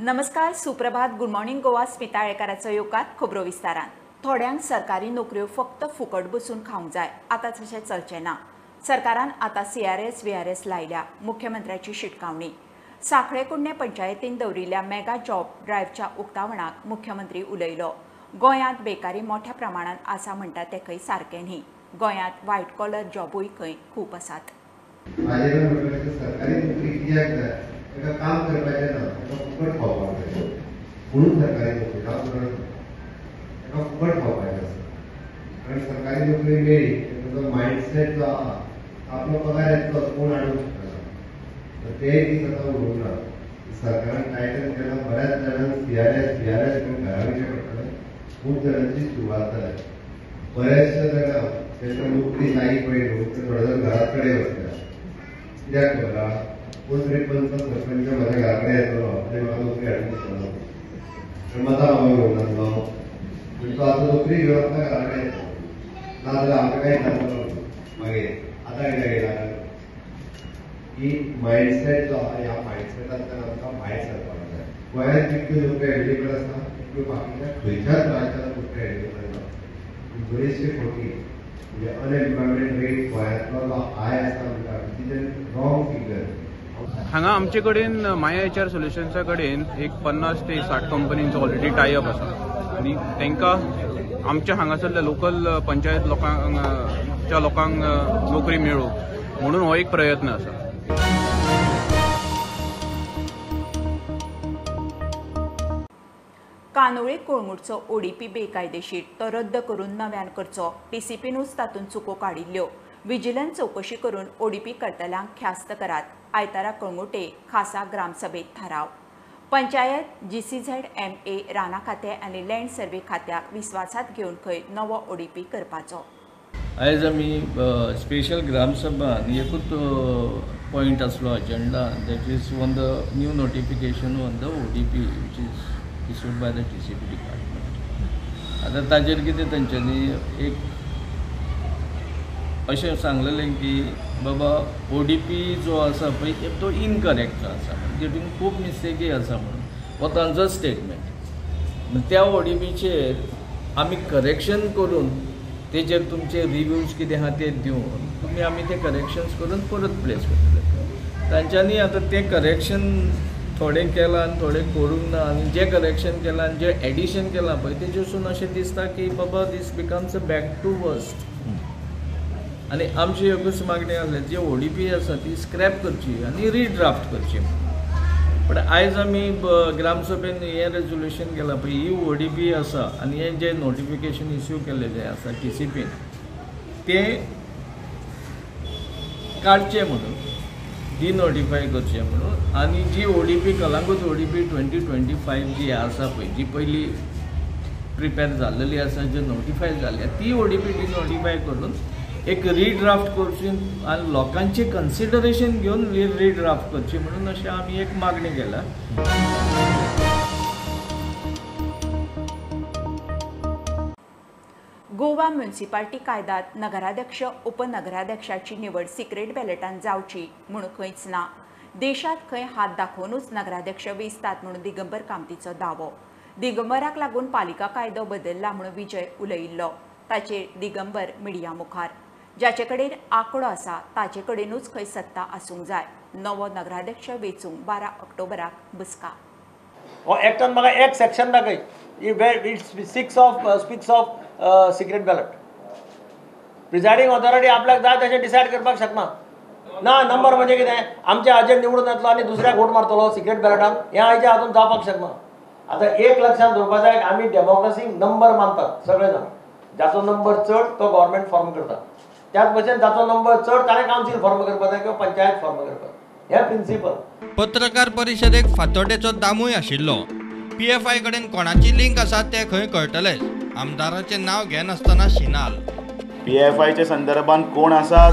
नमस्कार, सुप्रभात, good morning Goa. Smita आळेकाराचो येवकार खबरो विस्तारान. थोड्यांक सरकारी नोकऱ्यो फक्त फुकट बसून खावंक जाय, आतां तशें चलचें ना. सरकारान आतां सीआरएस व्हीआरएस लायल्या, मुख्यमंत्र्याची शिटकावणी. सांखळे कुडणे पंचायतीन दवरिल्ल्या मेगा जॉब ड्रायव्हच्या उक्तावणाक मुख्यमंत्री उलयलो. गोंयांत बेकारी मोठ्या प्रमाणात आसा म्हणटा तें खंय सारकें न्ही. गोंयांत व्हायट कॉलर जॉबूय खंय खूब आसात. सरकारी नोकरी कित्याक जाय? ताका काम करपाचें ना, ताका फुकट खावपाक जाय म्हणून सरकारी नोकरी. हांव ताका फुकट खावपाचें आसा, कारण सरकारी नोकरी मेळ्ळी ताचो मायंडसेट जो आहा आपलो पगार येतलो, कोण हाडूंक शकना. तर तेय दीस आतां उरूंक ना. सरकारान टायटन केला, बऱ्याच जाणांक सीआरएस व्हीआरएस घेवन घरा वयचें पडटलें. खूब जाणांची सुरवात जाल्या. बऱ्याचशा जाणांक तांकां नोकरी लागीं पळय न्हू, ते थोडे जाण घरात कडेन बसल्या. कित्याक खबर आहा, कोण तरी पंच सरपंच म्हज्या घरा कडेन येतलो आनी म्हाका नोकरी हाडून दितलो, आनी मतां म्हाका घेवन जातलो, पूण तो आतां नोकरी घेवन आपल्या घरा कडेन येतलो, ना जाल्यार आमकां कांय जातलो मागीर आतां कित्याक येयला. ही मायंडसेट जो आहा, ह्या मायंडसेटांतल्यान आमकां भायर सरपाक जाय. गोंयांत जितक्यो नोकऱ्यो एवेलेबल आसा तितक्यो बाकीच्या खंयच्याच राज्यांत नोकऱ्यो एवेलेबल ना. बरेचशे फावटी म्हणजे अनएम्प्लॉयमेंट रेट गोंयांतलो जो हाय आसा म्हणटा it is wrong figure. हांगा आमचे कडेन माया एच आर सोल्युशन्सा कडेन एक 50 ते 60 कंपनींचो ऑलरेडी टायअप आसा आनी तांकां आमच्या हांगासरल्या लोकल पंचायत लोकांच्या लोकांक नोकरी मेळूं म्हणून हो एक प्रयत्न आसा. कानोळे कोळंगूटचो ओडीपी बेकायदेशीर, तो रद्द करून नव्यान करचो. टीसीपीनूच तातूंत चुको काडिल्ल्यो. विजिलन्स चवकशी करून ओडीपी करतल्यांक ख्यास्त करात. आयतारा कळंगूटे खासा ग्रामसभेत थाराव. पंचायत जीसीझेड एमए राना खातें आनी लँड सर्वे खात्याक विस्वासात घेवन खंय नवो ओडीपी करपाचो. आयज आमी स्पेशल ग्रामसभा एकूच पॉयंट आसलो agenda, that is on the new notification on the ODP which is issued by the TCP department. आतां ताजेर कितें तेंच्यांनी एक अशें सांगलेलें की बाबा ओडीपी जो आसा पळय तो इनकरेक्ट आसा, तितून खूब मिस्टेकी आसा म्हणून हो तांचो स्टेटमेंट. त्या ओडीपीचेर आमी करेक्शन करून तेजेर तुमचे रिव्यूज कितें आहा ते दिवन तुमी आमी ते करेक्शन्स करून परत प्लेस करतले. तांच्यांनी आतां तें करेक्शन थोडें केलां आनी थोडें करूंक ना, आनी जें करेक्शन केलां आनी जें एडिशन केलां पळय तेजेसून अशें दिसता की बाबा this becomes a back to worst. आनी आमची एकूच मागणी आसली जी ओडीपी आसा ती स्क्रॅप करची आनी रिड्राफ्ट करची. पण आयज आमी ग्रामसभेन हें रेजोल्युशन केलां पळय, ही ओडीपी आसा आनी हें जें नोटिफिकेशन इश्यू केल्लें आसा टीसीपीन तें काडचें म्हणून, डिनोटिफाय करचें म्हणून, आनी जी ओडीपी कलांगूट ओडीपी 2025 जी आसा पळय, जी पयली प्रिपेर जाल्लेली आसा, जी नोटिफाय जाल्या ती ओडीपी डिनोटिफाय करून एक रिड्राफ्ट करची आनी लोकांचे कन्सिडरेशन घेवन रिड्राफ्ट करची म्हणून अशें आमी एक मागणी केल्या. गोवा म्युनिसिपालिटी कायद्यांत नगराध्यक्ष उपनगराध्यक्षाची निवड सिक्रेट बॅलेटान जावची म्हूण खंयच ना. देशांत खंय हात दाखोवनूच नगराध्यक्ष वेंचतात म्हणून दिगंबर कामतीचो दावो. दिगंबराक लागून पालिका कायदो बदलला म्हणून विजय उलयिल्लो. ताचेर दिगंबर मिडिया मुखार, जाचे कडेन आंकडो आसा ताचे कडेनूच खंय सत्ता आसूंक जाय. नवो नगराध्यक्ष वेंचूंक 12 ऑक्टोबराक बसका. हो एक्टान म्हाका एक सेक्शन दाखय it speaks of secret ballot. Presiding authority आपल्याक जाय तशें डिसायड करपाक शकना. ना नंबर म्हणजे कितें, आमच्या हाजेर निवडून येतलो आनी दुसऱ्याक वोट मारतलो सिक्रेट बॅलटान, हें आयच्या हातून जावपाक शकना. आतां एक लक्षांत दवरपा जाय, आमी डेमोक्रेसीक नंबर मानतात सगळे जाण. जाचो नंबर चड तो गव्हर्मेंट फॉर्म करता, त्याच भशेन जाचो नंबर चड ताणें कावन्सील फॉर्म करपाक जाय किंवा पंचायत फॉर्म करपाक, हें प्रिंसिपल. पत्रकार परिशदेक फातोड्डेचो दामूय आशिल्लो. पीएफआय कडेन कोणाची लिंक आसा तें खंय कळटलेंच. आमदाराचें नांव घेनासतना शिनाल. पीएफआयच्या संदर्भात कोण आसात,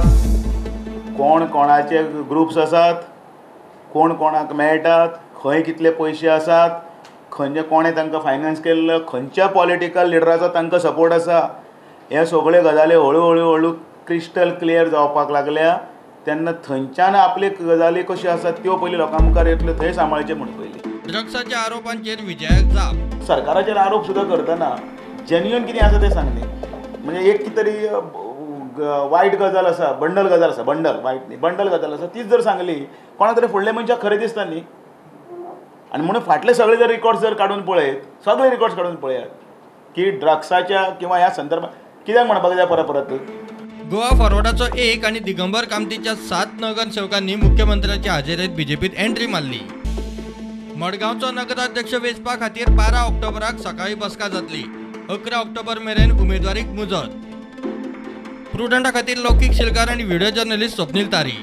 कोण कोणाचे ग्रुप्स आसात, कोण कोणाक मेळटात, खंय कितले पयशे आसात, खंयचे कोणें तांकां फायनान्स केल्लो, खंयच्या पॉलिटिकल लिडराचो तांकां सपोर्ट आसा, हे सगळे गजाली हळू हळू हळू क्रिस्टल क्लियर जावपाक लागल्या. तेन्ना थंयच्यान आपली गजाली कश्यो आसात त्यो पयलीं लोकां मुखार येतल्यो, थंय सांबाळचें म्हूण पयलीं. ड्रग्साच्या आरोपांचेर विजयाक जाप. सरकाराचेर आरोप सुद्दां करतना जेन्युइन कितें आसा तें सांगलें. म्हणजे एक कितें तरी वायट गजाल आसा, बंडल गजाल आसा, बंडल वायट न्ही, बंडल गजाल आसा, तीच जर सांगली कोणा तरी फुडल्या मनशाक खरें दिसता न्ही. आनी म्हणून फाटले सगळे जर रिकॉर्ड्स जर काडून पळयत, सगळे रिकॉर्ड्स काडून पळयात की ड्रग्साच्या किंवा ह्या संदर्भात कित्याक म्हणपाक जाय परत परत. गोवा फॉरवर्डाचो एक आनी दिगंबर कामतीच्या 7 नगरसेवकांनी मुख्यमंत्र्याच्या हाजेरीत बीजेपीत एंट्री मारली. मडगांवचो नगराध्यक्ष वेंचपा खातीर 12 ऑक्टोबराक सकाळी बसका जातली. 11 ऑक्टोबर मेरेन उमेदवारीक मुजत. प्रुडंटा खातीर लौकीक शिलकार आनी video journalist Swapnil Tari.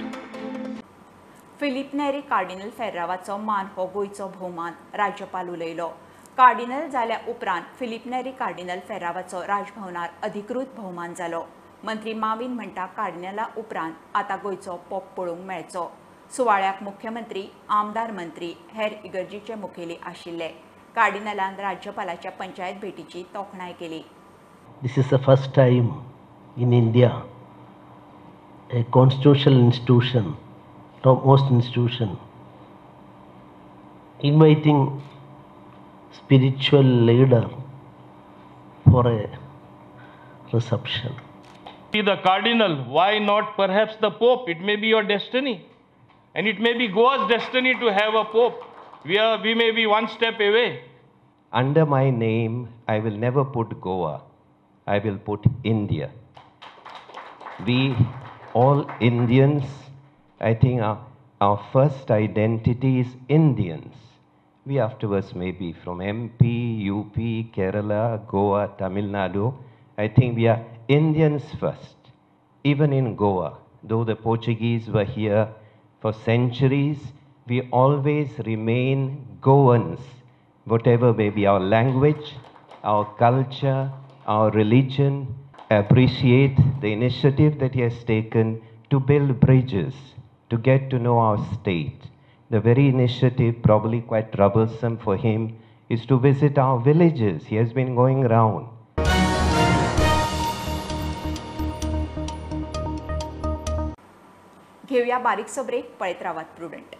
Filipe Neri cardinal फेर्रावाचो मान हो गोंयचो भोवमान, राज्यपाल उलयलो. कार्डिनल जाल्या उपरांत फिलीप नेरी कार्डिनल फेर्रावाचो राजभवनार अधिकृत भोवमान जालो. मंत्री माविन म्हणटा कार्डिनला उपरांत आतां गोंयचो पोप पळोवंक मेळचो. सुवाळ्याक मुख्यमंत्री, आमदार, मंत्री, हेर इगर्जीचे मुखेली आशिल्ले. कार्डिनलान राज्यपालाच्या पंचायत भेटीची तोखणाय केली. This is the first time in India a constitutional institution, topmost institution, inviting spiritual leader for a reception. See the cardinal, why not perhaps the Pope? It may be your destiny, and it may be Goa's destiny to have a Pope. We may be one step away. Under my name, I will never put Goa. I will put India. We all Indians, I think our first identity is Indians. We afterwards may be from MP, UP, Kerala, Goa, Tamil Nadu. I think we are Indians first. Even in Goa, though the Portuguese were here for centuries, we always remain Goans, whatever may be our language, our culture, our religion. I appreciate the initiative that he has taken to build bridges, to get to know our state. The very initiative, probably quite troublesome for him, is to visit our villages. He has been going round. घेऊया बारीकसो break, पळयत रावात prudent.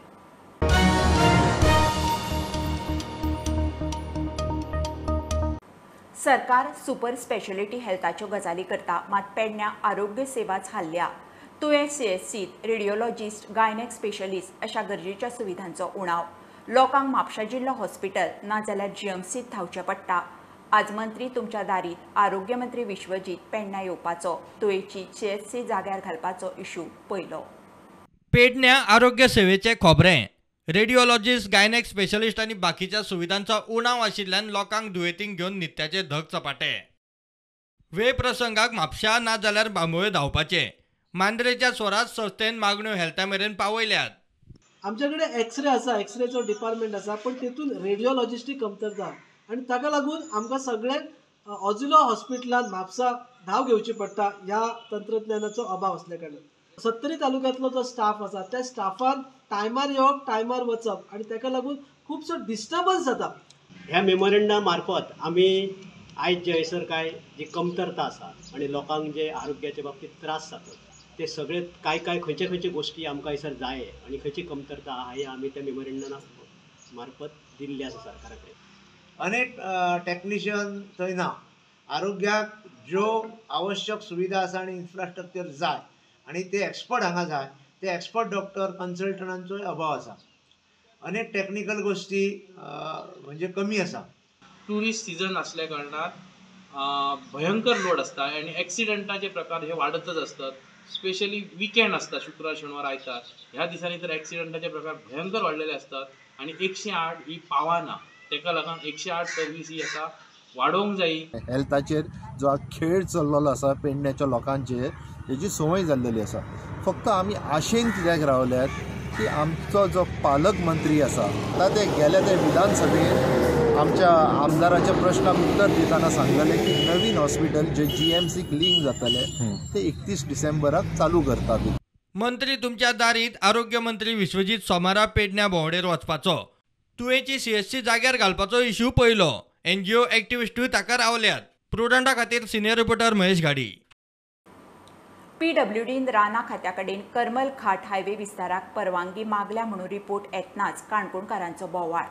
सरकार super speciality हेल्थाच्यो गजाली करता, मात पेडण्या आरोग्य सेवाच हाल्ल्या. तुयें सीएचसीत रेडिओलॉजिस्ट, गायनेक स्पेशलिस्ट अशा गरजेच्या सुविधांचो उणाव. लोकांक म्हापशा जिल्लो हॉस्पिटल नाजाल्यार जीएमसीत धांवचें पडटा. आज मंत्री तुमच्या दारीत, आरोग्य मंत्री विश्वजीत पेडण्या येवपाचो, तुयेची सीएचसी जाग्यार घालपाचो इशू पयलो. पेडण्या आरोग्य सेवेचे खोबरें रेडिओलॉजिस्ट, गायनेक स्पेशलिस्ट आनी बाकीच्या सुविधांचो उणाव आशिल्ल्यान लोकांक दुयेंतींक घेवन नित्याचे धग चपाटे. वेळ प्रसंगाक म्हापशा ना जाल्यार बांबोळे धांवपाचे. मांद्रेच्या स्वराज संस्थेन मागण्यो हेल्था मेरेन पावयल्यात. आमच्या कडेन एक्सरे आसा, एक्सरेचो डिपार्टमेंट आसा, पण तेतून रेडिओलॉजिस्टी कमतरता आनी ताका लागून आमकां सगळ्यांक ऑजिलो हॉस्पिटलान म्हापसा धांव घेवची पडटा. ह्या तंत्रज्ञानाचो अभाव आसल्या कारणान सत्तरी तालुक्यांतलो जो स्टाफ आसा त्या स्टाफान टायमार येवप, टायमार वचप आनी ताका लागून खुबसो डिस्टर्बन्स जाता. ह्या मेमोरेंडा मार्फत आमी आयज जे हयसर काय जी कमतरता आसा आनी लोकांक जे आरोग्याच्या बाबतींत त्रास जातात ते सगळे काय काय खंयचे खंयचे गोश्टी आमकां हयसर जाय आनी खंयची कमतरता आहा हे आमी त्या मेमोरेंडा मार्फत दिल्ली आसा सरकारा कडेन. अनेक टॅक्निशियन थंय ना. आरोग्याक ज्यो आवश्यक सुविधा आसा आनी इन्फ्रास्ट्रक्चर जाय आनी ते एक्सपर्ट हांगा जाय, ते एक्सपर्ट डॉक्टर कन्सल्टंटांचोय अभाव आसा. अनेक टॅक्निकल गोश्टी म्हणजे कमी आसा. ट्युरिस्ट सिजन आसल्या कारणान भयंकर लोड आसता आनी एक्सिडंटाचे प्रकार हे वाडतच आसतात. स्पेशली विकेंड आसता, शुक्रार, शेनवार, आयतार ह्या दिसांनी तर एक्सिडंटाचे प्रकार भयंकर वाडलेले आसतात आनी 108 ही पावना. ताका लागून 108 सर्वीस ही आतां वाडोवंक जाय. हेल्थाचेर जो खेळ चल्लेलो आसा पेडण्याच्या लोकांचेर हेजी संवय जाल्लेली आसा. फक्त आमी आशेन कित्याक रावल्यात की आमचो जो पालक मंत्री आसा आतां ते गेले ते विधानसभेन आमच्या आमदाराच्या प्रश्नाक उत्तर दितना सांगलेले की नवीन हॉस्पिटल जे जीएमसीक लिंक जातले ते 31 डिसेंबराक चालू करतात. मंत्री तुमच्या दारीत, आरोग्य मंत्री विश्वजीत सोमारा पेडण्या भोंवडेर वचपाचो, तुयेंची सीएचसी जाग्यार घालपाचो इश्यू पयलो. एनजीओ एक्टिविस्टूय ताका रावल्यात. प्रुडंटा खातीर सिनियर रिपोर्टर महेश घाडी. पीडब्ल्यूडीन रानां खात्या कडेन करमल घाट हायवे विस्ताराक परवानगी मागल्या म्हणून रिपोर्ट येतनाच काणकोणकारांचो बोवाळ.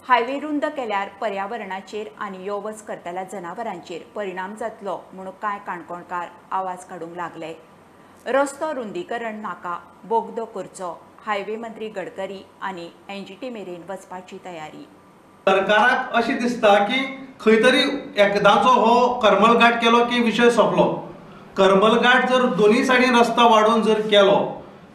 हायवे रुंद केल्यार पर्यावरणाचेर आनी यो वच करतल्या जनावरांचेर परिणाम जातलो म्हूण कांय काणकोणकार आवाज काडूंक लागले. रस्तो रुंदीकरण नाका, बोगदो करचो. हायवे मंत्री गडकरी आनी एनजीटी मेरेन वचपाची तयारी. सरकाराक अशें दिसता की खंय तरी एकदांचो हो करमलघाट केलो की विशय सोंपलो. करमलघाट जर दोनूय सायडीन रस्तो वाडोवन जर केलो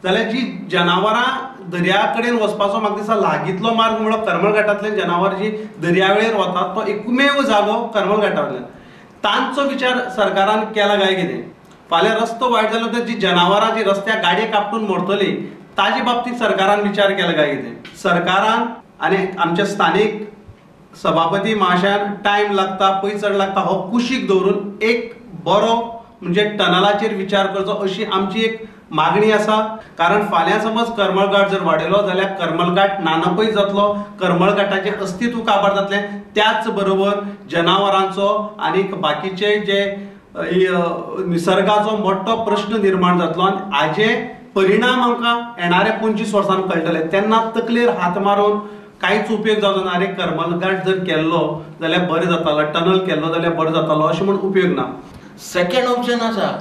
जाल्यार जी जनावरां दर्या कडेन वचपाचो म्हाका दिसता लागींतलो मार्ग म्हणल्यार करमलघाटांतल्यान जनावर जी दर्यावेळेर वतात तो एकमेव जागो करमलघाटांतल्यान. तांचो विचार सरकारान केला काय कितें? फाल्यां रस्तो वायट जालो तर जी जनावरां जी रस्त्यार गाडये कापटून मरतली ताजे बाबतींत सरकारान विचार केला काय कितें? सरकारान आनी आमच्या स्थानीक सभापती महाशयान टायम लागता, पयस चड लागता हो कुशीक दवरून एक बरो म्हणजे टनलाचेर विचार करचो अशी आमची एक मागणी आसा. कारण फाल्यां समज करमलघाट जर वाडयलो जाल्यार करमलघाट नानपय जातलो, करमलघाटाचें अस्तित्व काबार जातलें, त्याच बरोबर जनावरांचो आनी बाकीचे जे निसर्गाचो मोठो प्रश्न निर्माण जातलो आनी हाजे परिणाम आमकां येणाऱ्या 25 वर्सांनी कळटले. तेन्ना तकलेर हात मारून कांयच उपयोग जावचो ना. अरे करमलघाट जर केल्लो जाल्यार बरें जातालो, टनल केल्लो जाल्यार बरें जातालो अशें म्हूण उपयोग ना. सेकंड ऑप्शन आसा.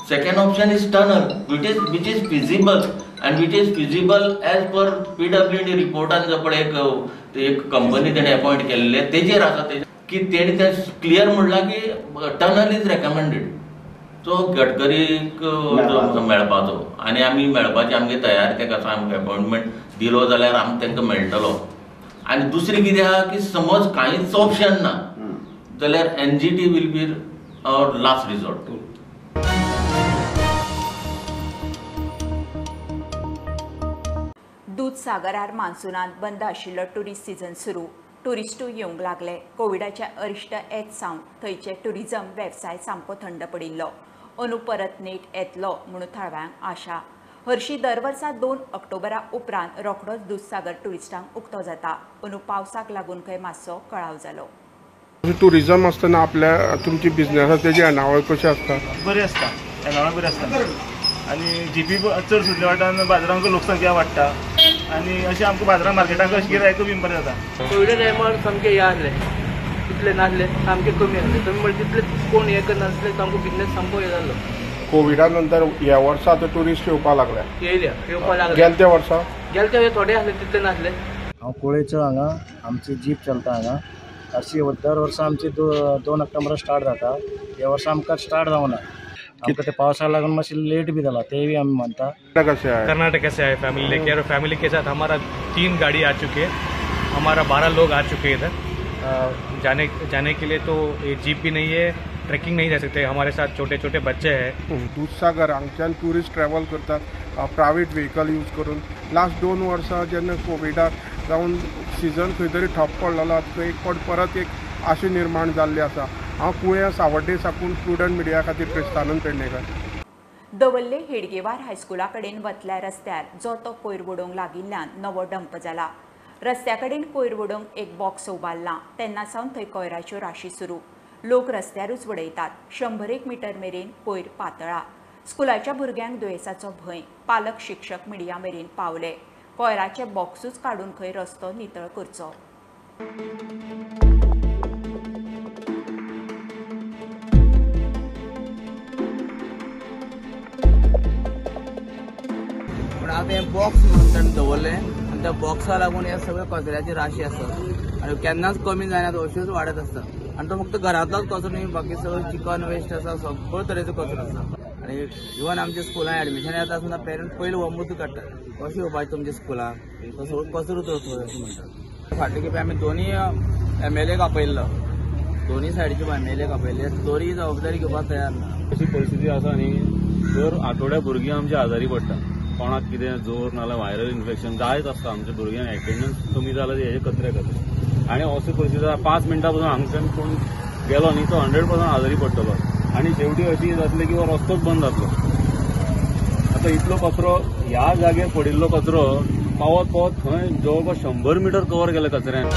Second option is tunnel, which is feasible and which is feasible as per PWD रिपोर्टान जो पळय एक कंपनी तेणें अपॉयंट केल्ले तेजेर आसा की तेणें तें क्लियर म्हणलां की टनल is recommended. तो गडकरीक मेळपाचो आनी आमी मेळपाची आमगे तयारी तेका आसा. आमकां अपॉयंटमेंट दिलो जाल्यार आमी तांकां मेळटलो. आनी दुसरें कितें आहा की समज कांयच ऑप्शन ना जाल्यार NGT will be our last resort. दूदसागरार मान्सूनांत बंद आशिल्लो ट्युरिस्ट सीझन सुरू. ट्युरिस्टूय येवंक लागले. कोविडाच्या अरिश्ट येत सावन थंयचे ट्युरिझम वेवसाय सामको थंड पडिल्लो. अंदू परत नेट येतलो म्हूण थळाव्यांक आशा. हरशीं दर वर्सा 2 ऑक्टोबरा उपरांत रोखडोच दूदसागर ट्युरिस्टांक उक्तो जाता. अंदू पावसाक लागून खंय मातसो कळाव जालो. ट्युरिझम आसतना आपल्या तुमची बिझनेस आसा तेजी येणावळ कशी आसता? बरी आसता, येणावळ बरी आसता आनी जीपी चड सुटल्या वाट्यान बाजारांक लोकसंख्या वाडटा आनी अशें आमकां बाजारां मार्केटांक अशें गिरायक बी बरें जाता. कोविडा टायमार सामकें हें आसलें, तितलें नासलें, सामकें कमी आसलें. तुमी म्हणल्यार तितले कोण हें करनासले, सामको बिजनेस सामको हें जाल्लो. कोविडा नंतर ह्या वर्सा आतां ट्युरिस्ट येवपाक लागले. येयल्या, येवपाक लागले. गेले त्या वर्सा? गेले त्या थोडे आसले, तितले नासले. हांव कुळेचो हांगा, आमची जीप चलता हांगा. अशी दर वर्सा आमची 2 ऑक्टोबरा स्टार्ट जाता. ह्या वर्सा आमकां स्टार्ट जावना, आमकां ते पावसाक लागून मातशें लेट बी जाला, ते बी आमी मानता. कर्नाटक से आए फैमिली लेके और फैमिली के साथ हमारा 3 गाड़ी आ चुकी है, हमारा 12 लोग आ चुके हैं इधर. जाने जाने के लिए तो जीप भी नहीं है, ट्रैकिंग नहीं जा सकते, हमारे साथ छोटे छोटे बच्चे हैं. दूदसागर हांगच्यान ट्युरिस्ट ट्रॅव्हल करतात प्रायव्हेट व्हेकल यूज करून. लास्ट 2 वर्सां जेन्ना कोविडाक जावन सीजन खंय तरी ठप पडलेलो, थंय एक फावट परत एक आशा निर्माण जाल्ली आसा. हांव कुळ्या सावड्डे साकून प्रुडंट मिडिया खातीर क्रिस्तानंद पेडणेकर. दवल्ले हेडगेवार हायस्कुला कडेन वतल्या रस्त्यार जो तो कोयर उडोवंक लागिल्ल्यान नवो डंप जाला. रस्त्या कडेन कोयर उडोवंक एक बॉक्स उबारला तेन्ना सावन थंय कोयराच्यो राशी सुरू. लोक रस्त्यारूच उडयतात. 100 मिटर मेरेन कोयर पातळा. स्कुलाच्या भुरग्यांक दुयेंसाचो भंय. पालक शिक्षक मिडिया मेरेन पावले. कोयराचे बॉक्सूच काडून खंय रस्तो नितळ करचो. पूण आतां हें बॉक्स म्हणून ताणें दवरलें आनी त्या बॉक्सा लागून हे सगळे कचऱ्याची राशी आसता आनी केन्नाच कमी जायना, अश्योच वाडत आसता. आनी तो फक्त घरांतलोच कचरो न्ही, बाकी सगळो चिकन वेस्ट आसा, सगळो तरेचो कचरो आसा. आनी इवन आमच्या स्कुलान एडमिशन येता आसतना पेरंट्स पयलीं हो मुद्दो काडटात, कशें येवपाचें तुमच्या स्कुलान, तो सगळो कचरो तर थंय अशें म्हणटात. फाटले खेपे आमी दोनूय MLA आपयल्लो, दोनूय सायडीचे MLA आपयल्ले, तोरी जबाबदारी घेवपाक तयार ना. अशी परिस्थिती आसा न्ही, दर आठवड्या भुरगीं आमची आजारी पडटा. कोणाक कितें जोर नाल्यार व्हायरल इन्फेक्शन जायत आसता. आमच्या भुरग्यांक एटेंडन्स कमी जाला हेजे कचऱ्या खातीर. आनी अशी परिस्थिती आसा, 5 मिनटां पसून हांगच्यान कोण गेलो न्ही तो 100% आजारी पडटलो. आनी शेवटी अशी जातली की हो रस्तोच बंद जातलो. आतां इतलो कचरो ह्या जाग्यार पडिल्लो कचरो पावत पावत थंय जवळपास 100 मिटर कवर केले कचऱ्यान.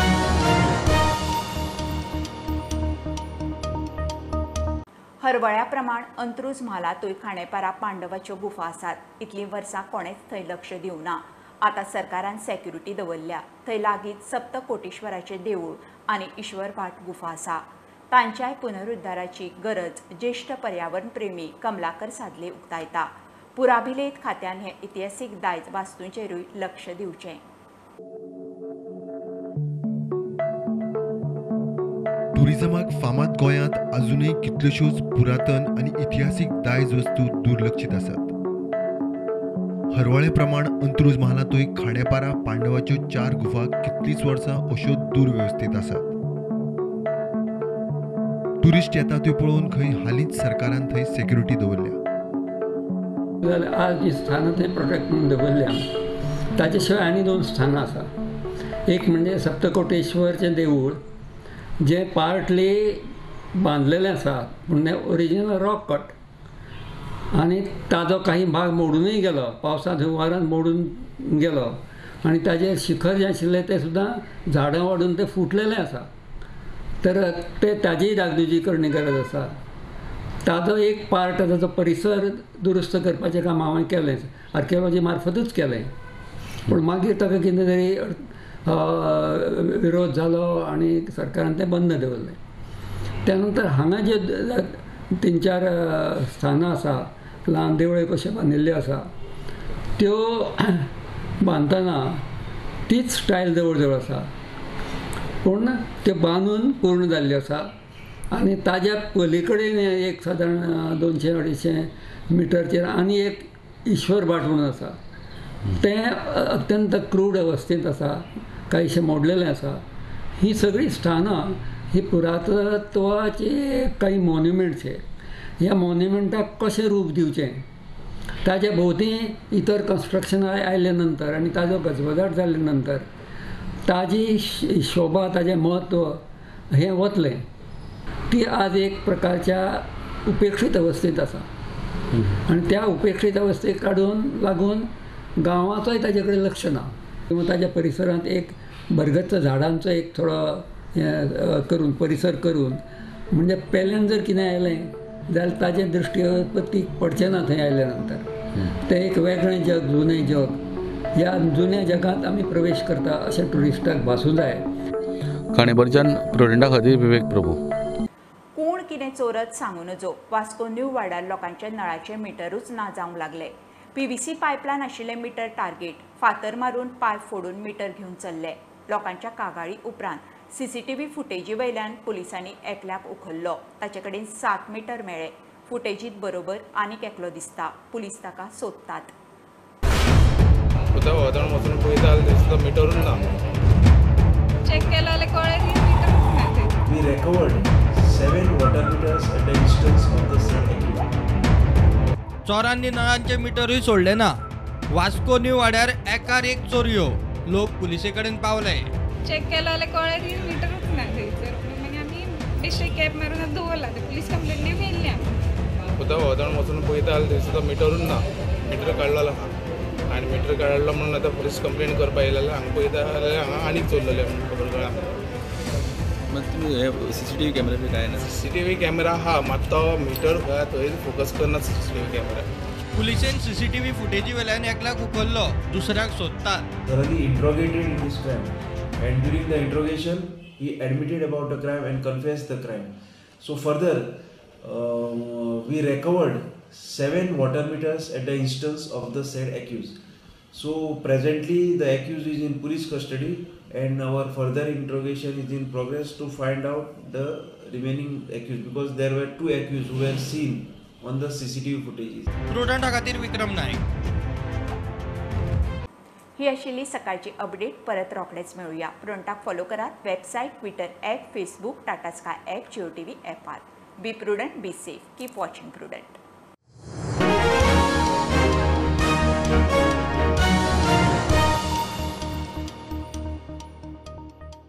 हरवळ्या प्रमाण अंत्रुज म्हालांतूय खांडेपारा पांडवाच्यो गुफा आसात. इतलीं वर्सां कोणेच थंय लक्ष दिवना. आतां सरकारान सेक्युरिटी दवरल्या. थंय लागींच सप्तकोटेश्वराचें देवूळ आनी ईश्वरभाट गुफा आसा. तांच्याय पुनरुद्धाराची गरज ज्येश्ठ पर्यावरण प्रेमी कमलाकर सादले उक्तायता. पुराभिलेख खात्यान हे इतिहासीक दायज वास्तूंचेरूय लक्ष दिवचें. टुरिझमाक फामाद गोंयांत अजूनय कितल्योश्योच पुरातन आनी इतिहासीक दायज वस्तू दुर्लक्षीत आसात. हरवळे प्रमाण अंत्रुज म्हालांतूय खांडेपारा पांडवाच्यो 4 गुफा कितलींच वर्सां अश्यो दुर्वेवस्थीत आसात. टुरिस्ट येता त्यो पळोवन खंय हालींच सरकारान थंय सेक्युरिटी दवरल्या. जाल्यार आज जी स्थानां थंय प्रोटेक्ट म्हणून दवरल्या ताचे शिवाय आनी 2 स्थानां आसा. एक म्हणजे सप्तकोटेश्वरचें देवूळ जें पार्टली बांदलेलें आसा, पूण तें ओरिजिनल रॉक कट आनी ताजो काही भाग मोडूनय गेलो, पावसांत हुंवारान मोडून गेलो आनी ताजें शिखर जें आशिल्लें तें सुद्दां झाडां वाडून तें फुटलेलें आसा. तर ते ताजीय डागडुजी करणी गरज आसा. ताजो एक पार्ट ताजो परिसर दुरुस्त करपाचें काम हांवें केलें, आर्किओलॉजी मार्फतूच केलें. पूण मागीर ताका कितें तरी विरोध जालो आनी सरकारान तें बंद दवरलें. त्या नंतर हांगा जे 3-4 स्थानां आसा, ल्हान देवळ्यो कश्यो बांदिल्ल्यो आसा, त्यो बांदतना तीच स्टायल जवळ जवळ आसा, पूण त्यो बांदून पूर्ण जाल्ल्यो आसा. आनी ताज्या पली कडेन एक सादारण 200-250 मिटरचेर आनी एक ईश्वर भाट म्हणून आसा, तें अत्यंत क्रूड अवस्थेंत आसा, कांयशें मोडलेलें आसा. ही सगळीं स्थानां ही पुरातत्वाचे काही मॉन्युमेंट्स हे. ह्या मॉन्युमेंटाक कशें रूप दिवचें, ताज्या भोंवती इतर कन्स्ट्रक्शन आयले नंतर आनी ताजो गजबजाट जाले नंतर ताजी शोभा, ताजें म्हत्व हें वतलें. ती आज एक प्रकारच्या उपेक्षीत अवस्थेंत आसा आनी त्या उपेक्षीत अवस्थेक काडून लागून गांवाचोय ताजे कडेन लक्ष ना. किंवा ताज्या परिसरांत एक बरगदच्या झाडांचो एक थोडो हें करून परिसर करून म्हणजे पेल्यान जर कितें आयलें जाल्यार ताजें दृश्टीपत्ती पडचें ना. थंय आयल्या नंतर तें एक वेगळें जग, जुनें जग, ह्या जुन्या जगांत आमी प्रवेश करता अशें ट्युरिस्टाक भासूं जाय. खांडेपारच्यान प्रुडंटा खातीर विवेक प्रभू. कोण कितें चोरत सांगू नजो. वास्को न्यू वार्डार लोकांच्या नळाचे मिटरूच ना जावंक लागले. पीव्हीसी पायपलायन आशिल्ले मिटर टार्गेट फातर मारून पायप फोडून मिटर घेवन चल्ले. लोकांच्या कागाळी उपरांत सीसीटीव्ही फुटेजी वयल्यान पुलिसांनी एकल्याक उखल्लो. ताचे कडेन 7 मिटर मेळ्ळे. फुटेजीत बरोबर आनीक एकलो दिसता. पुलीस ताका सोदतात. वचून पळयता जाल्यार मिटरूच ना. चेक केलो जाल्यार कळ्ळें की मिटरूच ना. We recovered 7 water meters at the instance of the said accused. चोरांनी नळांचे मिटरूय सोडले ना. वास्को न्यू वाड्यार एकार एक चोरयो. लोक पुलिसे कडेन पावले. चेक केलो जाल्यार कळ्ळें की मिटरूच ना थंयसर. मागीर आमी बेश्टे कॅब मारून दवरला. पुलीस कंप्लेन दिवंक येयल्ली आमी. उदक वचून पळयता जाल्यार मिटरूच ना. मिटर काडलेलो आहा आनी मिटर काडलो म्हणून आतां पुलीस कंप्लेन करपाक येयलें. हांगा पळयता जाल्यार हांगा आनीक चोरलेलें म्हणून खबर कळ्ळा. मात तुमी हे सीसीटीव्ही कॅमेरा बी काय ना? सीसीटीव्ही कॅमेरा आहा, मात तो मिटर थंय फोकस करना सीसीटीव्ही कॅमेरा. पुलिसेन सीसीटीव्ही फुटेजी वेल्यान एकल्याक उखल्लो, दुसऱ्याक सोदतात. Thoroughly interrogated in this crime and during the interrogation he admitted about the crime and confessed the crime. So further we recovered 7 water meters at the instance of the said accused. So presently the accused is in police custody and our further interrogation is in progress to find out the remaining accused, because there were 2 accused who were seen on the CCTV footages. प्रुडंटा खातीर विक्रम नायक. ही आशिल्ली सकाळची update. परत रोखडेच मेळुया. प्रुडंटाक follow करात website, Twitter app, Facebook, Tata Sky app, Jio TV ॲपार. Be prudent, be safe, keep watching Prudent.